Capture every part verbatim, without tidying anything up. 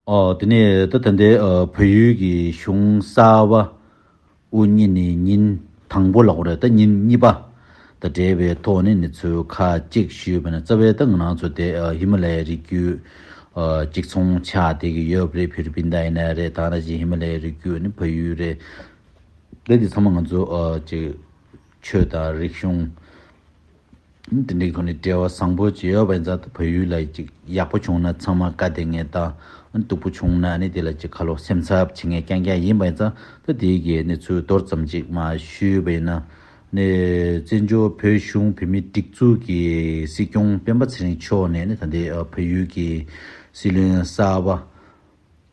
ཨོ་དེ་ནས་ད་ད་ལྟའི་ཨ་བལ་ཡུལ་གྱི་གཞུང་གསར་པ་དབུ་བརྙེས་ནས་ཉིན་དང་པོ་ལ་འོ་རེད། ད་ཉིན་གཉིས་པ་དང་འབྲེལ་བའི་ཐོག་ནས་གནས་ཚུལ་ཁག་ཅིག་ཞུས་པ་ན། རྩ་བའི་ད་ང་རང་ཚོ་དེ་ཨ་ཧི་མ་ལ་ཡའི་རི་རྒྱུད་ཨ་གཅིག་མཚུངས་ཆགས་བསྡད་ཀྱི་ཡོད་པ་རེད། ཧྥི་ལི་པིན་ད་ཡིན་ན་རེད། ད་ནང་བཞིན་ཧི་མ་ལ་ཡའི་རི་རྒྱུད་ནི་བལ་ཡུལ་རེད། ད་དེ་ཚང་མ་ང་ཚོ་ཨ་ཅིག་ཆོས་དང་རིག་གཞུང་དེ་འདྲའི་ཐོག་ནས་འབྲེལ་བ་བཟང་པོ་ཅིག་ཡོད་པ་ཡིན་ཙང་། ད་བལ་ཡུལ་ལ་ཅིག་ཡག་པོ་བྱུང་ན་ཚང་མ་དགའ་བདེ་ངེས་དང་། སྡུག་པོ་བྱུང་ན་ནི་དེ་ལ་ཅིག་ཁ་ལོ་སེམས་འཚབ་བྱེད་མཁན་རྐྱང་རྐྱང་ཡིན་པ་ཡིན་ཙང་། ད་དེའི་གི་གནས་ཚུལ་མདོར་ཙམ་ཅིག་མར་ཞུས་པ་ཡིན་ན། ནས་བཙན་བྱོལ་བོད་གཞུང་བོད་མིའི་སྒྲིག་འཛུགས་ཀྱི་སྲིད་སྐྱོང་སྤེན་པ་ཚེ་རིང་མཆོག་ནས་ནི་ད་ལྟའི་ཨ་བལ་ཡུལ་གྱི་སྲིད་བློན་གསར་པ་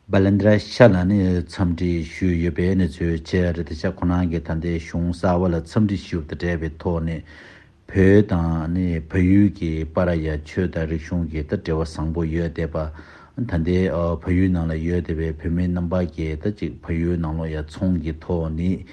བྷ་ལན་དྲ་ཤ་ལ་ནི་འཚམས་འདྲི་ཞུས་ཡོད་པའི་གནས་ཚུལ་བཅས་རེད། དེ་ཤ་ཁོ་རང་གིས་ད་ལྟའི་གཞུང་གསར་པ་ལ་འཚམས་འདྲི་ཞུས་པ་དང་འབྲེལ་བའི་ཐོག་ནས། བོད་དང་ནི་བལ་ཡུལ་གྱི་བར་ཡ་ཆོས་དང་རིག་གཞུང་གི་ད་འབྲེལ་བ་བཟང་པོ་ཡོད་བསྡད་པ། ད་ལྟའི་ཨ་བལ་ཡུལ་ནང་ལ་ཡོད་བསྡད་པའི་བོད་མི་རྣམ་པ་གིས་ད་ཅིག་བལ་ཡུལ་ནང་ལོགས་ཡ་ཚོང་གི་ཐོག་ནས་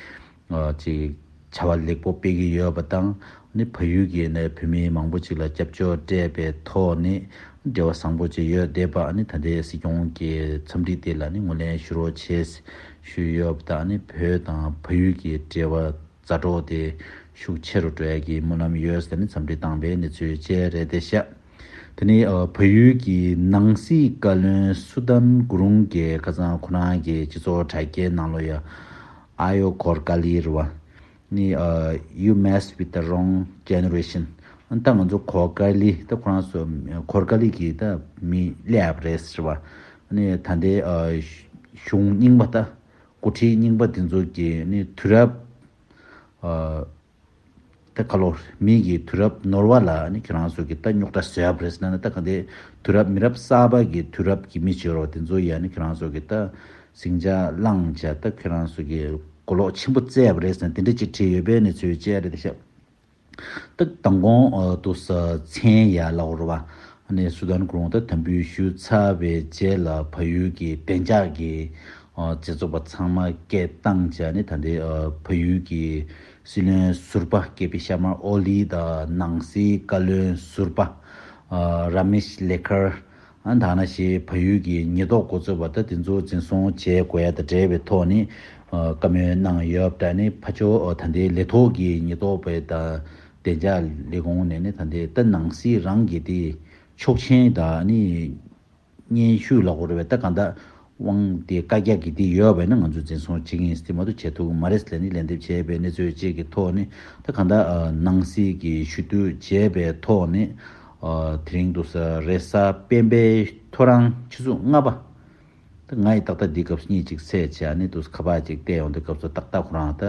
ཨ་ཅིག་བྱ་བ་ལེགས་པོ་སྤེལ་གྱི་ཡོད་པ་དང་། ནི་བལ་ཡུལ་གྱི་ནི་བོད་མི་མང་པོ་ཅིག་ལ་སྐྱབས་བཅོལ་སྤྲད་པའི་ཐོག་ནས་འབྲེལ་བ་བཟང་པོ་ཅིག་ཡོད་བསྡད་པ། ནི་ད་ལྟའི་སྲིད་སྐྱོང་གི་འཚམས་འདྲི་དེ་ལ་ནི་ངོས་ལེན་ཞུ་རོགས་བྱེད་ཞུས་ཡོད་པ་དང་། ནི་བོད་དང་བལ་ཡུལ་གྱི་འབྲེལ་བ་མཛའ་གྲོགས་དེ་ཤུགས་ཆེ་རུ་འགྲོ་ཡ་གི་སྨོན་ལམ་ཡོད་ཟེར་ནས་འཚམས་འདྲི་བཏང་པའི་གནས་ཚུལ་བཅས་རེད་དེ་ཤག་དེ་ནས་ཨ་བལ་ཡུལ་གྱི་ནང་སྲིད་བཀའ་བློན་སུ་དཱན་གུ་རུང་གིས་ཁ་སང་ཁོ་རང་གི་སྤྱི་ཚོགས་དྲ་རྒྱའི་ནང་ལོགས་ཡ། ཨ་ཡོ་གོར་ཀ་ལི་རེད་བ། ནི་ཨ་You mess with the wrong generation. ཨ་ད་ང་ཚོ་གོར་ཀ་ལི་ད་ཁོ་རང་ཚོ་གོར་ཀ་ལི་གི་ད་མི་སླེབས་རེད་ཟེར་བ། ནི་ད་ལྟའི་ཨ་གཞུང་རྙིང་པ་ད་འགོ་ཁྲིད་རྙིང་པ་དེ་ཚོ་གི་ནི་དུས་རབས་ཨ། ད་ཁ་ལོ་མི་གི་དུས་རབས་ནོར་བ་ལ་ནི་ཁྱེད་རང་ཚོ་གི་ད་རྙོག་དྲ་བཟོས་པ་རེད་ཟེར་ན། ད་ག་འདི་དུས་རབས་མི་རབས་གསར་པ་གི་དུས་རབས་ཀྱི་མི་བྱེད་རོགས་དེ་ཚོ་ཡ་ནི་ཁྱེད་རང་ཚོ་གི་ད་ཟིང་ཆ་བསླངས་བྱས། ད་ཁྱེད་རང་ཚོ་གི་གོ་ལོག་ཆེན་པོ་བཙལ་བ་རེད་ཟེར་ན་དེ་འདྲ་ཅིག་བྲིས་ཡོད་པའི་གནས་ཚུལ་བཅས་རེད་ཤག་ད་མདང་དགོང་ཨ་དུ་ས་མཚན་ཡ་ལ་འོར་བ། ཨ་ནི་སུ་དཱན་གུ་རུང་ད་དམ་འབུལ་ཞུས་ཚར་བའི་རྗེས་ལ་བལ་ཡུལ་གྱི་བདེ་འཇགས་ཀྱི་ཨ་རྗེས་ཚོགས་པ་ཚང་མ་སྐད་བཏང་བྱས་ནས། ད་ལྟའི་ཨ་བལ་ཡུལ་གྱི་སྲིད་བློན་ཟུར་པ་ཀེ་པི་ཤར་མ་ཨོ་ལི་དང་ནང་སྲིད་བཀའ་བློན་ཟུར་པ་ཨ་ར་མེཤ་ལེ་ཁར། ཨ་ད་ནང་བཞིན་བལ་ཡུལ་གྱི་ཉེན་རྟོག་འགོ་གཙོ་པ་ད་དེ་ཚོ་འཛིན་བཟུང་བྱེད་དགོས་ཡ་དང་འབྲེལ་བའི་ཐོག་ནས་ཨ་བཀའ་མོལ་གནང་ཡོད་པ་འདྲ། ནི་ཕར་ཕྱོགས་ཨ་ད་ལྟའི་ལས་ཐོག་གི་ཉེན་རྟོག་པའི་ད་བདེ་འཇགས་ལས་ཁུངས་ནས་ནི་ད་ལྟའི་ད་ནང་སྲིད་རང་གི་དེ་ཆོག་མཆན་དང་ནི་སྙན་ཞུ་ལ་འོར་བའི་ད་གང་ལྟར་དབང་དེ་བཀའ་རྒྱ་གི་དེ་ཡོད་པས་ན་ང་ཚོས་འཛིན་བཟུང་བྱེད་ཀྱི་ཡིན་ཟེར་དེ་མ་གཏོགས་བྱེད་ཐུབ་ཀྱི་མ་རེད་ཟེར་ནས་ལན་འདེབས་བྱས་པའི་གནས་ཚུལ་བཅས་ཀྱི་ཐོག་ནས། ད་གང་ལྟར་ཨ་ནང་སྲིད་ཀྱི་ཞུ་གཏུག་བྱས་པའི་ཐོག་ནས་ཨ་དེ་རིང་དུ་ས་རེས་གཟའ་སྤེན་པའི་ཐོ་རངས་ཆུ་ཚོད་ལྔ་པ། ད་ང་ཡི་ཏག་ཏག་འདི་སྐབས་སུ་གཉིད་ཅིག་སད་བྱས། ཨ་ནི་དུ་ཁ་པར་ཅིག་བལྟས་ཡོང་དུས་སྐབས་སུ་ཏག་ཏག་ཁོ་རང་ད་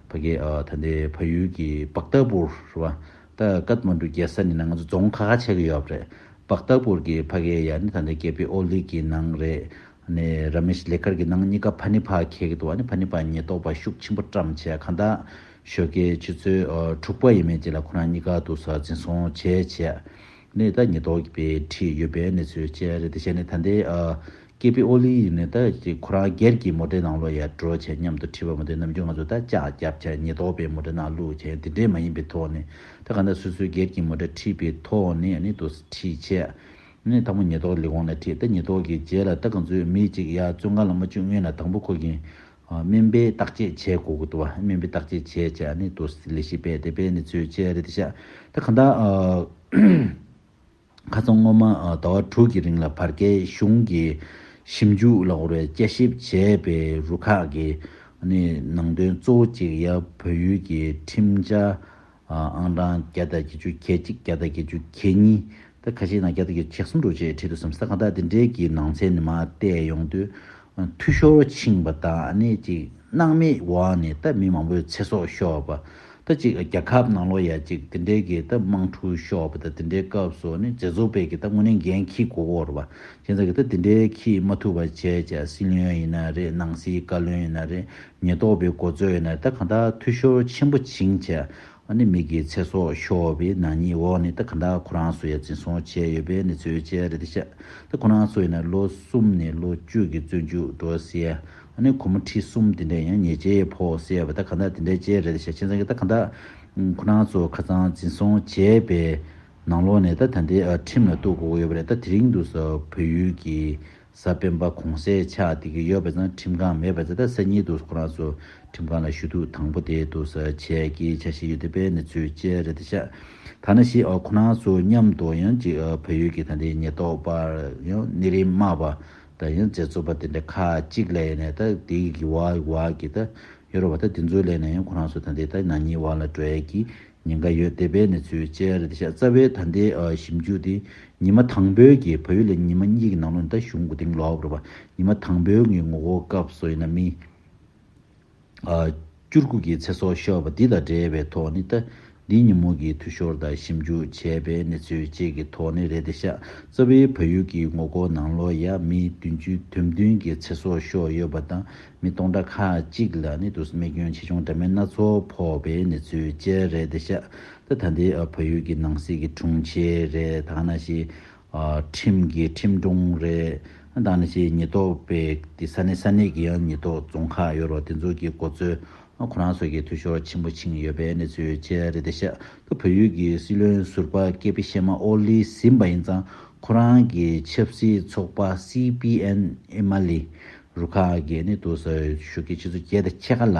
ཕ་གི་ཨ་ད་ལྟའི་བལ་ཡུལ་གྱི་བག་ཏ་པུར་རེད་བ། ད་ཀཏ་མན་ཌུ་རྒྱལ་ས་ནས་ན་ང་ཚོ་རྫོང་ཁ་ཁ་ཆགས་ཀྱི་ཡོད་པ་རེད། བག་ཏ་པུར་གྱི་ཕ་གི་ཡ་ནི་ད་ལྟའི་ཀེ་པི་ཨོ་ལི་གི་ནང་རེད། ཨ་ནི་ར་མེཤ་ལེ་ཁར་གྱི་ནང་གཉིས་ཀ་ཕ་ནི་ཕ་འཁེལ་གྱི་འདུག་ཨ་ནི་ཕ་ནི་ཕ་ཉེན་རྟོག་པ་ཤུགས་ཆེན་པོ་བཀྲམ་བྱས། གང་ལྟར་ཞོགས་ཀའི་ཆུ་ཚོད་ཨ་དྲུག་པ་ཡས་མས་ཅིག་ལ་ཁོ་རང་གཉིས་ཀ་དུ་ས་འཛིན་བཟུང་བྱས་བྱས། ནས་ད་ཉེན་རྟོག་པས་ཁྲིད་ཡོད་པའི་གནས་ཚུལ་བཅས་རེད། དེ་བྱས་ནས་ད་ལྟའི་ཨ་ཀེ་པི་ཨོ་ལི་ཡིན་ནས་ད་ཅིག་ཁོ་རང་སྒེར་གྱི་མོ་ཊའི་ནང་ལོགས་ཡར་འགྲོ་བྱས་མཉམ་དུ་ཁྲིད་པ་མ་གཏོགས་ནམ་རྒྱུན་ང་ཚོ་ད་ལྕག་བརྒྱབ་བྱས་ཉེན་རྟོག་པའི་མོ་ཊའི་ནང་བླུགས་བྱས་དེ་འདྲས་མ་ཡིན་པའི་ཐོག་ནས། ད་གང་ལྟར་སོ་སོའི་སྒེར་གྱི་མོ་ཊ་ཁྲིད་པའི་ཐོག་ནས་ཨ་ནི་དུ་ཁྲིད་བྱས། ནས་དང་པོ་ཉེན་རྟོག་ལས་ཁུངས་ལ་ཁྲིད། ད་ཉེན་རྟོག་གི་རྗེས་ལ་ད་གང་ཚོད་མི་གཅིག་ཡར་བཙོན་ཁང་ལ་མ་བཅུག་སྔོན་ལ་དང་པོ་ཁོ་གིས་ཨ་སྨན་པའི་བརྟག་དཔྱད་བྱེད་དགོས་ཀྱི་འདུག་བ། སྨན་པའི་བརྟག་དཔྱད་བྱས་བྱས་ཨ་ནི་དུ་ལས་གཞི་སྤེལ་དེ་སྤེལ་ནས་ཚུལ་བཅས་རེད་དེ་ཤག་ད་གང་ལྟར་ཨ། ཁ་སང་སྔོན་མ་ཨ་ཟླ་བ་དྲུག་གི་རིང་ལ་བར་བརྒལ་གཞུང་གི་ཞིབ་འཇུག་ལ་འོར་བའི་དཔྱད་ཞིབ་བྱས་པའི་རུ་ཁག་གི་ནི་ནང་དོན་གཙོ་བོ་གཅིག་ཡ་བལ་ཡུལ་གྱི་ཁྲིམས་འཆར་ཨ་ཨང་གྲངས་བརྒྱ་དང་བརྒྱད་ཅུ་གྱ་གཅིག་བརྒྱ་དང་བརྒྱད་ཅུ་གྱ་གཉིས། ད་ཁ་ཤས་ནང་བརྒྱ་དང་བརྒྱད་ཅུ་གྱ་གསུམ་འགྲོ་བྱས་ཁྲིད་དུ་སོང་ས། གང་ལྟར་དེ་འདྲའི་གི་ནང་ཚན་ནི་མར་བལྟས་ཡོང་དུས། འཐུས་ཤོར་ཕྱིན་པ་དང་ཨ་ནི་ཅིག་སྣང་མེད་འོག་ནས་ད་མི་མང་པོའི་ཚེ་སྲོག་ཤོར་བ། ད་ཅིག་རྒྱལ་ཁབ་ནང་ལོགས་ཡ་ཅིག་དེ་འདྲའི་གི་ད་དམག་འཁྲུག་ཤོར་བ་དང་དེ་འདྲའི་སྐབས་སུ་ནི་རྗེས་ཚོགས་པས་གི་ད་དངོས་གནས་འགན་འཁྱེར་དགོས་ཀྱི་ཡོད་རེད་བ། བྱས་ཙང་གི་ད་དེ་འདྲའི་འཁྱེར་མ་ཐུབ་པ་བྱས་བྱས་སྲིད་བློན་ཡིན་ན་རེད། ནང་སྲིད་བཀའ་བློན་ཡིན་ན་རེད། ཉེན་རྟོག་པའི་འགོ་གཙོ་ཡིན་ན་རེད། ད་གང་ལྟར་འཐུས་ཤོར་ཆེན་པོ་ཕྱིན་བྱས། ཨ་ནི་མི་གི་ཚེ་སྲོག་ཤོར་བའི་ནག་ཉེས་འོག་ནས་ད་ག་འདྲ་ཁོ་རང་ཚོ་ཡ་འཛིན་བཟུང་བྱས་ཡོད་པའི་གནས་ཚུལ་བཅས་རེད་ཤག་ད་ཁོ་རང་ཚོ་ཡིན་ན་ལོ་གསུམ་ནས་ལོ་བཅུ་གི་བཙོན་འཇུག་འགྲོ་ཟེར་ཡ། ཨ་ནི་སྒོར་མོ་ཁྲི་གསུམ་དེ་འདྲ་ཡང་ཉེས་ཆད་ཕོག་ཟེར་ཡ་བ། ད་ག་འདྲ་དེ་འདྲ་བཅས་རེད་ཤག་བྱས་ཙང་གི་ད་ག་འདྲ་ཁོ་རང་ཚོ་ཁ་སང་འཛིན་བཟུང་བྱས་པའི་ནང་ལོགས་ནས་ད་ད་ལྟའི་ཨ་ཁྲིམས་ལ་གཏུག་དགོས་ཀྱི་ཡོད་པ་རེད། ད་དེ་རིང་དུ་ས་བལ་ཡུལ་གྱི་ གཟའ་སྤེན་པ་གུང་སེང་ཆགས་བསྡད་ཀྱི་ཡོད་པ་ཙང་ཁྲིམས་ཁང་མེད་པ་ཙང་ད་སང་ཉིན་དུ་ཁོ་རང་ཚོ་ཁྲིམས་ཁང་ལ་ཞུ་གཏུག་དང་པོ་དེ་དུ་ས་བྱས་ཀྱི་འཆར་གཞི་ཡོད་དེ་པའི་གནས་ཚུལ་བཅས་རེད་དེ་ཤག་ཐ་ན་ཞིག་ཨ་ཁོ་རང་ཚོ་མཉམ་དུ་ཡང་ཅིག་ཨ་བལ་ཡུལ་གྱི་ད་ལྟའི་ཉེན་རྟོག་པ་ཡང་གནས་རིམ་དམག་པ་དང་ཡང་མཛད་གཙོ་པ་དེ་འདྲ་ཁག་ཅིག་ལ་ཡིན་ནས་ད་དེ་གི་བར་བར་གྱི་ད་ཡོད་རེད་བ། ད་དེ་ཚོ་ལ་ཡིན་ན་ཡང་ཁོ་རང་ཚོ་ད་ལྟའི་ད་ན་ནིང་བར་ལ་འགྲོ་ཡས་ཀྱི་ཉེན་ཁ་ཡོད་དེ་པའི་གནས་ཚུལ་བཅས་རེད་དེ་ཤག་རྩ་བའི་ད་ལྟའི་ཨ་ཞིབ་འཇུག་དེ་ཉི་མ་དང་པོའི་གི་བལ་ཡུལ་ལ་ཉི་མ་གཉིས་ཀྱི་ནང་ལོགས་ནས་ད་གཞུང་གི་སྟེང་ལོག་རེད་བ། ཉི་མ་དང་པོའི་གི་ངོ་རྒོལ་སྐབས་སུ་ཡིན་ན་མི་ཨ་བཅུ་དགུ་གི་ཚེ་སྲོག་ཤོར་བ་འདི་དང་འབྲེལ་བའི་ཐོག་ནས་ད་འདིའི་ཉིན་མོ་གི་འཐུས་ཤོར་དང་ཞིབ་འཇུག་བྱས་པའི་གནས་ཚུལ་བཅས་ཀྱི་ཐོག་ནས་རེད་དེ་ཤག་རྩ་བའི་བལ་ཡུལ་གྱི་ངོ་རྒོལ་ནང་ལོགས་ཡ་མི་བདུན་ཅུ་དོན་བདུན་གྱི་ཚེ་སྲོག་ཤོར་ཡོད་པ་དང་མི་སྟོང་ཕྲག་ཁག་ཅིག་ལ་ནི་དུ་རྨས་སྐྱོན་ཆེ་ཆུང་འདྲ་མིན་སྣ་ཚོགས་ཕོག་པའི་གནས་ཚུལ་བཅས་རེད་དེ་ཤག་ད་ད་ལྟའི་ཨ་བལ་ཡུལ་གྱི་ནང་སྲིད་ཀྱི་དྲུང་ཆེ་རེད། ད་ག་ནང་བཞིན་ཨ་ཁྲིམས་ཀྱི་ཁྲིམས་དྲུང་རེད། ད་ག་ནང་བཞིན་ཉེན་རྟོག་པའི་དེ་ས་གནས་ས་གནས་ཀྱི་ཡང་ཉེན་རྟོག་རྫོང་ཁག་ཡོད་རེད་བ། དེ་ཚོ་གི་འགོ་གཙོས་ཨ་ཁོ་རང་ཚོ་གི་འཐུས་ཤོར་ཆེན་པོ་ཕྱིན་ཡོད་པའི་གནས་ཚུལ་བཅས་རེད་དེ་ཤག་ད་བལ་ཡུལ་གྱི་སྲིད་བློན་ཟུར་པ་ཀེ་པི་ཤར་མ་ཨོ་ལི་ཟིན་པ་ཡིན་ཙང་ཁོ་རང་གི་ཆབ་སྲིད་ཚོགས་པ་སི་པི་ཨེན་ཨེ་མ་ལི་རུ་ཁག་གི་ནི་དུ་ས་ཞོགས་ཀྱི་ཆུ་ཚོད་བརྒྱད་དང་ཕྱེད་ཀ་ལ།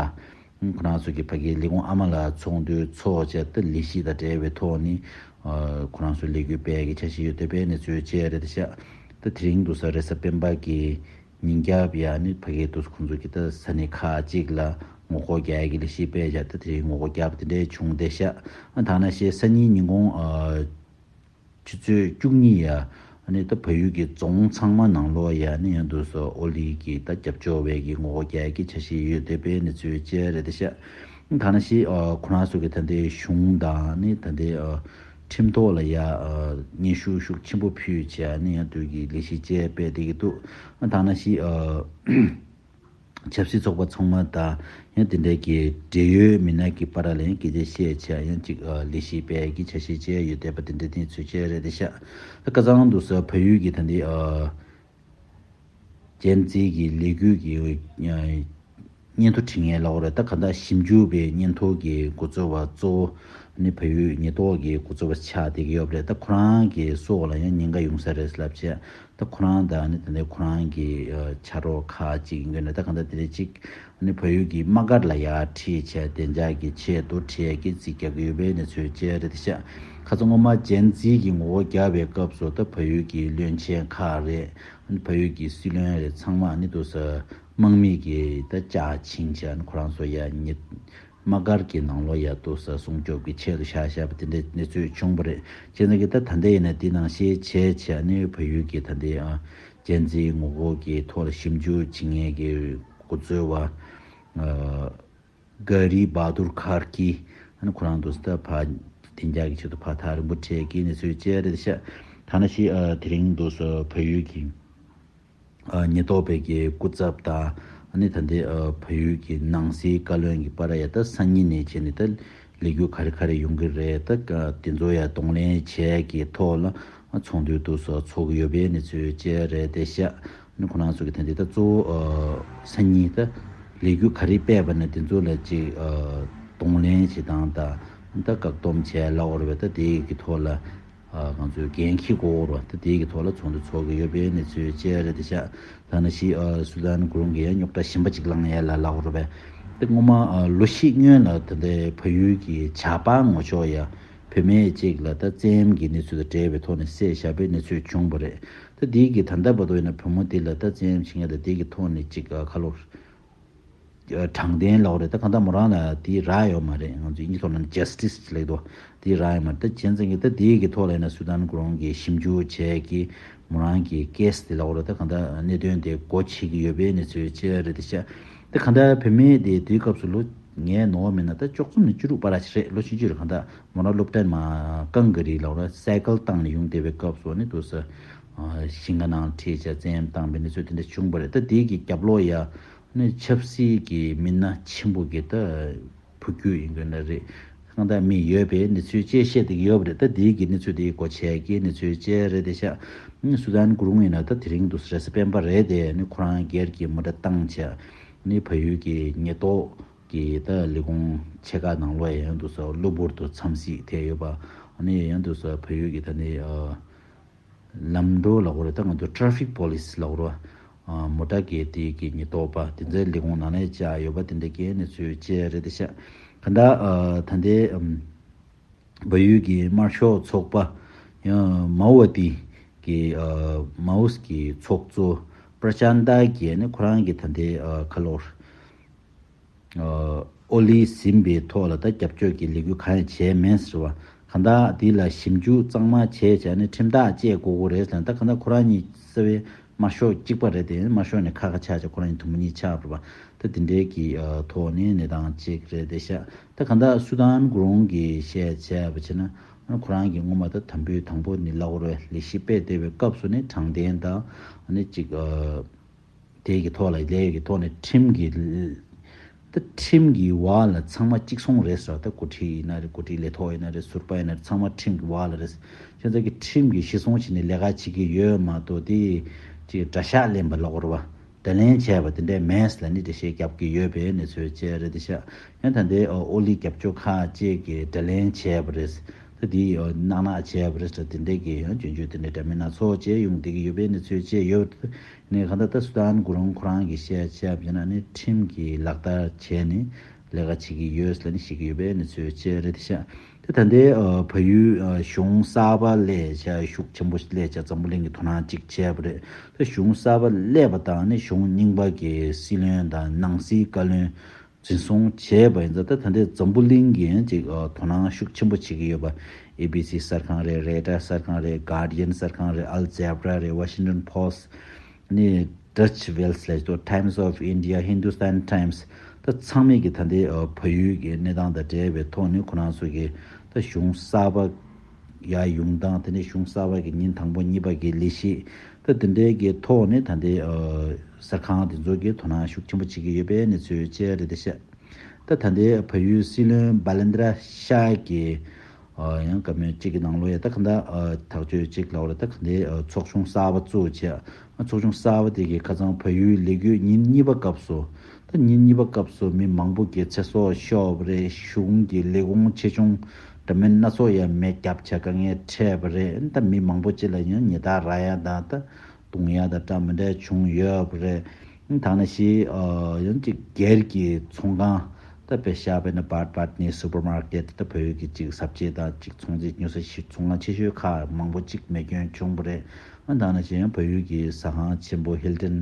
ཁོ་རང་ཚོ་གི་ཕ་གིའི་ལས་ཁུངས་ཨ་མ་ལགས་ཚོགས་འདུ་ཚོགས་བྱས་ཏེ་ལས་གཞི་དང་འབྲེལ་བའི་ཐོག་ནས་ཁོ་རང་ཚོ་ལས་འགུལ་སྤེལ་གྱི་འཆར་གཞི་ཡོད་དེ་པའི་གནས་ཚུལ་བཅས་རེད་ཤག་ད་དེ་རིང་དུ་ས་རེས་གཟའ་སྤེན་པ་གི་ཉིན་རྒྱབ་ཡ་ནི་ཕ་གིའི་དུ་ཁོང་ཚོ་གི་ད་ས་གནས་ཁག་ཅིག་ལ་ངོ་རྒོལ་རྒྱག་ཡ་གི་ལས་གཞི་སྤེལ་བྱས་ད་དེ་རིང་ངོ་རྒོལ་རྒྱབ་དེ་འདྲས་བྱུང་བསྡད་ཤག་ཨ་ད་ནང་བཞིན་སང་ཉིན་ཉིན་གུང་ཨ། ཆུ་ཚོད་བཅུ་གཉིས་ཡ། ཨ་ནི་ད་བལ་ཡུལ་གྱི་རྫོང་ཚང་མ་ནང་ལོགས་ཡ་ནི་ཡང་དུ་སོ་ཨོ་ལི་གི་ད་རྒྱབ་སྐྱོར་བས་ཀྱི་ངོ་རྒོལ་རྒྱག་གི་འཆར་གཞི་ཡོད་དེ་པའི་གནས་ཚུལ་བཅས་རེད་དེ་ཤག་ད་ནང་བཞིན་ཨ་ཁོ་རང་ཚོ་གི་ད་ལྟའི་གཞུང་དང་ནི་ད་ལྟའི་ཨ་ཁྲིམས་ཐོག་ལ་ཡ་ཨ་སྙན་ཞུ་ཤུགས་ཆེན་པོ་ཕུལ་བྱས་ནི་ཡང་དུ་གི་ལས་གཞི་བཅས་སྤེལ་བསྡད་ཀྱི་འདུག་ད་ནང་བཞིན་ཨ། ཆབ་སྲིད་ཚོགས་པ་ཚང་མ་དང་ཡང་དེ་འདྲའི་གི་འབྲེལ་ཡོད་མི་སྣ་གི་བར་ལ་ཡང་སྐད་ཆ་བཤད་བྱས་ཡང་ཅིག་ལས་གཞི་སྤེལ་གྱི་འཆར་གཞི་བཅས་ཡོད་བསྡད་པ་དེ་འདྲ་དེ་ཚོད་བཅས་རེད་དེ་ཤག་ད་ཁ་སང་དུ་ས་བལ་ཡུལ་གྱི་ད་འདི་ཨ་ཇེན་ཛི་གི་ལས་འགུལ་གྱི་ཨ་སྙན་ཐོ་བྲིས་མཁན་ལབ་དགོས་རེད། ད་ག་ད་ཞིབ་འཇུག་པའི་སྙན་ཐོ་གི་འགོ་གཙོ་བ་གཙོ་བོ་ནི་བལ་ཡུལ་ཉེན་རྟོག་གི་འགོ་གཙོ་བ་ཆགས་བསྡད་ཀྱི་ཡོད་རེད། ད་ཁོ་རང་གི་སྲོག་ལ་ཡང་ཉེན་ཁ་ཡོང་ས་རེད་ལབ་བྱས། ད་ཁོ་རང་དང་ནི་ད་ནི་ཁོ་རང་གི་ཨ་ཕྱག་རོགས་ཁག་ཅིག་ཡིན་དགོས་ན་ད་གང་ལྟར་དེ་འདྲ་ཅིག་ནི་བལ་ཡུལ་གྱི་དམག་སྒར་ལ་ཡར་ཁྲིད་བྱས་བདེ་འཇགས་ཀྱི་ཆེད་དུ་ཁྲིད་ཀྱི་རྩིས་རྒྱག་གི་ཡོད་པའི་གནས་ཚུལ་བཅས་རེད་ཤག་ཁ་སང་སྔོན་མ་ཇེན་ཛི་གི་ངོ་རྒོལ་རྒྱག་པའི་སྐབས་སུ་ད་བལ་ཡུལ་གྱི་བློན་ཆེན་ཁག་རེད། ནི་བལ་ཡུལ་གྱི་སྲིད་བློན་རེད། ཚང་མ་ནི་དུ་ས་དམག་མི་གི་ད་ལྕགས་བྱིན་བྱས་ནི་ཁོ་རང་ཚོ་ཡ་ཉེ་དམག་སྒར་གྱི་ནང་ལོགས་ཡ་ཏོག་ཙམ་སྲུང་སྐྱོབ་ཀྱི་ཆེད་དུ་བཞག་བཞག་པ་དེ་འདྲའི་གནས་ཚུལ་བྱུང་བ་རེད། བྱས་ཙང་གི་ད་ད་ལྟ་ཡིན་ན་དེ་ནང་བཞིན་བྱས་བྱས་ནས་བལ་ཡུལ་གྱི་ད་ལྟའི་ཨ་ཇེན་ཛི་ངོ་རྒོལ་གྱི་ཐོག་ལ་ཞིབ་འཇུག་བྱེད་མཁན་གྱི་འགོ་གཙོ་བ་ཨ་གྷ་རི་བྷ་དུར་ཁར་ཀི་ཨ་ནི་ཁོ་རང་དུ་ད་ཕར་བདེ་འཇགས་ཀྱི་ཆེད་དུ་ཕར་ཐག་རིང་པོ་བྲལ་གྱི་གནས་ཚུལ་བཅས་རེད་ཤག་ད་ནང་བཞིན་ཨ་དེ་རིང་དུ་སོ་བལ་ཡུལ་གྱི། ཨ་ཉེན་རྟོག་པའི་གི་སྐུ་ཚབ་དང་ཨ་ནི་ད་ལྟའི་ཨ་བལ་ཡུལ་གྱི་ནང་སྲིད་བཀའ་བློན་གྱི་བར་ཡ་ད་སང་ཉིན་ནས་བྱས་ནས་ད་ལས་འགུལ་ག་རེ་ག་རེ་ཡོང་གི་རེད། ད་ག་དེ་ཚོ་ཡ་གདོང་ལེན་བྱས་ཀྱི་ཐོག་ལ་ཨ་ཚོགས་འདུ་དུ་སོགས་ཚོགས་ཀྱི་ཡོད་པའི་གནས་ཚུལ་བཅས་རེད་དེ་ཤག་ཨ་ནི་ཁོ་རང་ཚོ་གི་ད་ལྟའི་ད་གཙོ་བོ་ཨ་སང་ཉིན་ད་ལས་འགུལ་ག་རེ་སྤེལ་བ་ན་དེ་ཚོ་ལ་ཅིག་ཨ་གདོང་ལེན་བྱེད་སྟངས་དང་ད་བཀག་སྡོམ་བྱས་ལབ་དགོས་རེད་པས། ད་དེ་གི་ཐོག་ལ། ང་ཚོས་འགན་འཁྱེར་དགོས་རེད་བ། ད་དེའི་གི་ཐོག་ལ་ཚོགས་འདུ་ཚོགས་ཀྱི་ཡོད་པའི་གནས་ཚུལ་བཅས་རེད་དེ་ཤག་ད་ནང་བཞིན་སུ་དཱན་གུ་རུང་གི་ཡང་རྙོག་དྲ་གཞན་པ་ཅིག་ལངས་ཡ་ལ་ལབ་རེད་པས། དེ་སྔོན་མ་ལོ་ཤས་སྔོན་ལ་ད་ལྟའི་བལ་ཡུལ་གྱི་ཇག་པ་ངོ་ཅོག་ཡ་བུད་མེད་ཅིག་ལ་ད་བཙན་གྱི་གནས་ཚུལ་དང་འབྲེལ་བའི་ཐོག་ནས་བསད་བཞག་པའི་གནས་ཚུལ་བྱུང་བ་རེད། ད་དེའི་གི་ད་ལྟ་བར་དུ་ཡིན་ན་བུ་མོ་དེ་ལ་ད་བཙན་བྱིན་ཡ་དང་དེའི་གི་ཐོག་ནས་ཅིག་ཁ་ལོ། དྲང་བདེན་ལབ་རེད། ད་གང་ལྟར་མོ་རང་ལ་དེའི་རག་ཡོད་མ་རེད། ང་ཚོ་དབྱིན་ཇི་ཐོག་ལ་ནི་ཇ་སི་ཊི་སི་ལབ་འདུག་དེའི་རག་ཡོད་མ་རེད། ད་བྱས་ཙང་གི་ད་དེའི་གི་ཐོག་ལ་ཡིན་ན་སུ་དཱན་གུ་རུང་གི་ཞིབ་འཇུག་བྱས་ཀྱི་མོ་རང་གི་ཀེ་སི་དེ་ལབ་རེད། ད་གང་ལྟར་གནད་དོན་དེ་སྒོ་ཕྱེ་གི་ཡོད་པའི་གནས་ཚུལ་བཅས་རེད་དེ་ཤག་ད་གང་ལྟར་བུད་མེད་དེ་དེའི་སྐབས་སུ་ལོ་ངའི་ནོར་བ་མིན་ན་ད་བཅུ་གསུམ་ནས་བཅུ་དྲུག་བར་ཞིག་རེད། ལོ་ཆུང་ཆུང་རེད། གང་ལྟར་མོ་རང་སློབ་གྲྭ་མ་ཀང་ག་རི་ལབ་རེད། སའི་ཀལ་བཏང་ནས་ཡོང་བསྡད་པའི་སྐབས་སུ་ནི་དུ་ས་ཞིང་ཁ་ནང་ཁྲིད་བྱས་བཙན་བཏང་པའི་གནས་ཚུལ་དེ་འདྲ་བྱུང་བ་རེད། ད་དེའི་གི་རྒྱབ་ལོགས་ཡ། ནི་ཆབ་སྲིད་ཀྱི་མི་སྣ་ཆེན་པོ་གི་ད་བུ་རྒྱུད་ཡིན་དགོས་ན་རེད། གང་ལྟར་མི་ཡོད་པའི་གནས་ཚུལ་བཅས་བཤད་བསྡད་ཀྱི་ཡོད་པ་རེད། ད་དེའི་གི་གནས་ཚུལ་དེའི་སྒོ་ཕྱེ་གི་གནས་ཚུལ་བཅས་རེད་དེ་ཤག་ནི་སུ་དཱན་གུ་རུང་ཡིན་ན་ད་དེ་རིང་དུ་རེས་གཟའ་སྤེན་པ་རེད་དེ་ནི་ཁོ་རང་སྒེར་གྱི་མོ་ཊ་བཏང་བྱས་ནི་བལ་ཡུལ་གྱི་ཉེན་རྟོག་གི་ད་ལས་ཁུངས་ཆེ་ཁག་ནང་ལོགས་ཡང་དུ་ས་གློ་བུར་དུ་འཚམས་གཟིགས་ཐེབས་ཡོད་པ་ནི་ཡང་དུ་ས་བལ་ཡུལ་གྱི་ད་ནི་ཨ། ལམ་འགྲོ་ལབ་དགོས་རེད། ད་ང་ཚོ་ཊ་ཕིག་པོ་ལི་སི་ལབ་དགོས་རེད་བ། ཨ་མོ་ཊ་གི་དེ་གི་ཉེན་རྟོག་པ་དེ་ཚོའི་ལས་ཁུངས་ནང་ནས་བཅར་ཡོད་པ་དེ་འདྲ་གི་གནས་ཚུལ་བཅས་རེད་དེ་ཤག་གང་ལྟར་ཨ་ད་ལྟའི་ཨམ་བལ་ཡུལ་གྱི་དམར་ཤོག་ཚོགས་པ་ཡང་མའོ་ཝ་ཏི་གི་ཨ་མའོ་སི་གི་ཚོགས་གཙོ་པྲ་ཅན་ཏཱ་གིས་ནི་ཁོ་རང་གི་ད་ལྟའི་ཨ་ཁ་ལོར། ཨོ་ལི་ཟིན་པའི་ཐོག་ལ་ད་རྒྱབ་སྐྱོར་གྱི་ལས་འགུལ་གང་ཡང་བྱས་མེད་ཟེར་བ། གང་ལྟར་འདི་ལ་ཞིབ་འཇུག་གཙང་མ་བྱས་བྱས་ནས་ཁྲིམས་ཐག་བཅད་དགོས་ཀྱི་རེད་ཟེར་ན། ད་གང་ལྟར་ཁོ་རང་གཉིས་རྩ་བའི་དམར་ཤོག་གཅིག་པ་རེད་དེ། དམར་ཤོག་ནས་ཁ་ཁ་ཆགས་ཆགས་ཁོ་རང་གཉིས་དུ་མ་གཉིས་ཆགས་པ་རེད་པ། ད་དེ་འདྲའི་གི་ཐོག་ནས་གནས་སྟངས་གཅིག་རེད་དེ་ཤག་ད་གང་ལྟར་སུ་དཱན་གུ་རུང་གིས་བཤད་བྱས་པ་བྱས་ན། ཁོ་རང་གིས་སྔོན་མ་ད་དམ་འབུལ་དང་པོ་ནི་ལབ་དགོས་རེད། ལས་གཞི་སྤེལ་བསྡད་པའི་སྐབས་སུ་ནི་དྲང་བདེན་དང་ནི་གཅིག་དེ་གི་ཐོག་ལ་ལས་ཀྱི་ཐོག་ནས་ཁྲིམས་ཀྱི་ད་ཁྲིམས་ཀྱི་འོག་ལ་ཚང་མ་གཅིག་མཚུངས་རེད་ཟེར་བ། ད་འགོ་ཁྲིད་ཡིན་ན་རེད། འགོ་ཁྲིད་ལས་ཐོག་ཡིན་ན་རེད། ཟུར་པ་ཡིན་ན་རེད། ཚང་མ་ཁྲིམས་ཀྱི་འོག་ལ་རེད། ཁྱེད་ཚོ་གི་ཁྲིམས་ཀྱི་གཞི་བཟུང་བྱས་ནས་ལས་ཀ་བྱེད་ཀྱི་ཡོད་མ་གཏོགས་དེ་ཅིག་གྲྭ་ཤག་ལེན་པ་ལབ་དགོས་རེད་བ། ད་ལན་བྱས་པ་དེ་འདྲའི་མེད་ལ་ནི་འགྲེལ་བཤད་རྒྱབ་ཀྱི་ཡོད་པའི་གནས་ཚུལ་བཅས་རེད་དེ་ཤག་ཡང་ད་ལྟའི་ཨོ་ལི་རྒྱབ་སྐྱོར་ཁག་ཅིག་གིས་དགྲ་ལན་བྱས་པ་རེད། ད་དེ་ནག་ནག་བྱས་པ་རེད། ད་དེ་འདྲའི་གི་ཡང་སྐྱོན་བརྗོད་དེ་འདྲའི་འདྲ་མིན་སྣ་ཚོགས་བྱས་ཡོང་བསྡད་ཀྱི་ཡོད་པའི་གནས་ཚུལ་བཅས་ཡོད། ནས་གང་ལྟར་ད་སུ་དཱན་གུ་རུང་ཁོ་རང་གིས་བཤད་བྱས་པ་ཡིན་ན་ནི་ཁྲིམས་ཀྱི་ལག་བསྟར་བྱས་ནས་ལས་ཀ་བྱེད་ཀྱི་ཡོད་ལ་ནི་བཤད་ཀྱི་ཡོད་པའི་གནས་ཚུལ་བཅས་རེད་དེ་ཤག་ད་ད་ལྟའི་ཨ་བལ་ཡུལ་ཨ་གཞུང་གསར་པ་སླེབས་བྱས། ཤུགས་ཆེན་པོ་སླེབས་བྱས་འཛམ་བུ་གླིང་གི་དོ་སྣང་གཅིག་བྱས་པ་རེད། ད་གཞུང་གསར་པ་སླེབས་པ་དང་ནི་གཞུང་རྙིང་པ་གི་སྲིད་བློན་དང་ནང་སྲིད་བཀའ་བློན་འཛིན་བཟུང་བྱས་པ་ཡིན་ཙང་། ད་ད་ལྟའི་འཛམ་བུ་གླིང་གིས་ཅིག་ཨ་དོ་སྣང་ཤུགས་ཆེན་པོ་བྱེད་ཀྱི་ཡོད་པ། ཨེ་བི་སི་གསར་ཁང་རེད། རོའི་ཊར་གསར་ཁང་རེད། གར་ཌི་ཡན་གསར་ཁང་རེད། ཨལ་ཇེ་ར་རེད། ཝ་ཤིང་ཊོན་པོ་སི་ཊི། ནི་ཌ་ཅི་ཝེལ་ལས་ཏོ་ཊའིམ་སི་ཨོཕ་ཨིན་ཌི་ཡ། ཧིན་དུ་སྟན་ཊའིམ་སི། ད་ཚང་མས་ཀྱི་ད་ལྟའི་ཨ་བལ་ཡུལ་གྱི་གནས་སྟངས་དང་འབྲེལ་བའི་ཐོག་ནས་ཁོ་རང་ཚོ་གི་ད་གཞུང་གསར་པ་ཡར་ཡོང་སྟངས། དེ་ནས་གཞུང་གསར་པ་གི་ཉིན་དང་པོ་གཉིས་པ་གི་ལས་གཞི་ད་དེ་འདྲའི་གི་ཐོག་ནས་ད་ལྟའི་ཨ་གསར་ཁང་དེ་ཚོ་གིས་དོ་སྣང་ཤུགས་ཆེན་པོ་བྱེད་ཀྱི་ཡོད་པའི་གནས་ཚུལ་བཅས་རེད་དེ་ཤག་ད་ད་ལྟའི་བལ་ཡུལ་སྲིད་བློན་བྷ་ལེན་དྲ་ཤཱ་གིས་ཨ་ཡང་བཀའ་མོལ་གཅིག་གི་ནང་ལོགས་ཡ་ད་ག་འདྲ་ཨ་ཐག་གཅོད་ཅིག་ལབ་རེད། ད་ག་འདྲའི་ཨ་ཚོགས་ཆུང་གསར་པ་བཙུགས་བྱས། ཨ་ཚོགས་ཆུང་གསར་པ་དེ་གིས་ཁ་སང་བལ་ཡུལ་ལས་འགུལ་ཉིན་གཉིས་པ་སྐབས་སུ། ད་ཉིན་གཉིས་པ་སྐབས་སུ་མི་མང་པོ་གི་ཚེ་སྲོག་ཤོར་བ་རེད། གཞུང་གི་ལས་ཁུངས་ཆེ་ཆུང་འདྲ་མིན་སྣ་ཚོགས་ཡ་མེ་བརྒྱབ་བྱས་དཀའ་ངལ་འཕྲད་པ་རེད། ད་མི་མང་པོ་ཅིག་ལ་ཡང་ཉེས་རྡུང་རག་ཡ་དང་ད་རྡུང་ཡ་དང་འདྲ་མི་འདྲ་བྱུང་ཡོད་པ་རེད། ད་ནང་བཞིན་ཨ་ཡང་ཅིག་སྒེར་གྱི་ཚོང་ཁང་ད་དཔེ་བཞག་པ་ཡིན་ན་བཱར་ཌི་བཱར་ཌི་ནི་སུ་པར་མར་ཀེཊ། ད་བལ་ཡུལ་གྱི་ཅིག་ཟ་བཅད་དང་ཅིག་ཚོང་རྫས་ཉོ་ས་ཞིག་ཚོང་ཁང་ཆེ་ཤོས་ཁག་མང་པོ་ཅིག་མེ་སྐྱོན་བྱུང་བ་རེད། ཨ་ད་ནང་བཞིན་ཡང་བལ་ཡུལ་གྱི་ཟ་ཁང་ཆེན་པོ་ཧིལ་ཊོན་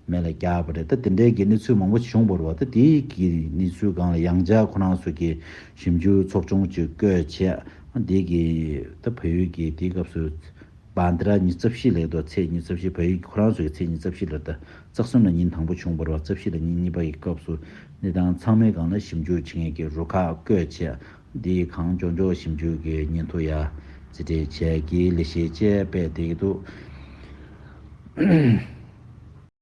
མེ་ལ་བརྒྱབ་པ་རེད། ད་དེ་འདྲའི་གི་གནས་ཚུལ་མང་པོ་བྱུང་བ་རེད་བ། ད་དེའི་གི་གནས་ཚུལ་སྒང་ལ་ཡང་བསྐྱར་ཁོ་རང་ཚོ་གི་ཞིབ་འཇུག་ཚོགས་ཆུང་ཅིག་བསྐོས་བྱས། ཨ་དེ་གི་ད་བལ་ཡུལ་གྱི་དེའི་སྐབས་སུ་བཱན་དྲ་ཉི་ཤུ་རྩ་བཞི་ལབ་འདུག་ཚེས་ཉི་ཤུ་རྩ་བཞི། བལ་ཡུལ་ཁོ་རང་ཚོ་གི་ཚེས་ཉི་ཤུ་རྩ་བཞི་ལ། ད་རྩ་གསུམ་ལ་ཉིན་དང་པོ་བྱུང་བ་རེད་བ། རྩ་བཞི་ལ་ཉིན་གཉིས་པ་ཡི་སྐབས་སུ་གནས་སྟངས་ཚང་མའི་སྒང་ལ་ཞིབ་འཇུག་བྱེད་མཁན་གྱི་རུ་ཁག་བསྐོས་བྱས། འདི་གང་མགྱོགས་མགྱོགས་ཞིབ་འཇུག་གི་སྙན་ཐོ་ཡ་རྩིས་སྤྲད་བྱས་ཀྱི་ལས་གཞི་བཅས་སྤེལ་བསྡད་ཀྱི་འདུག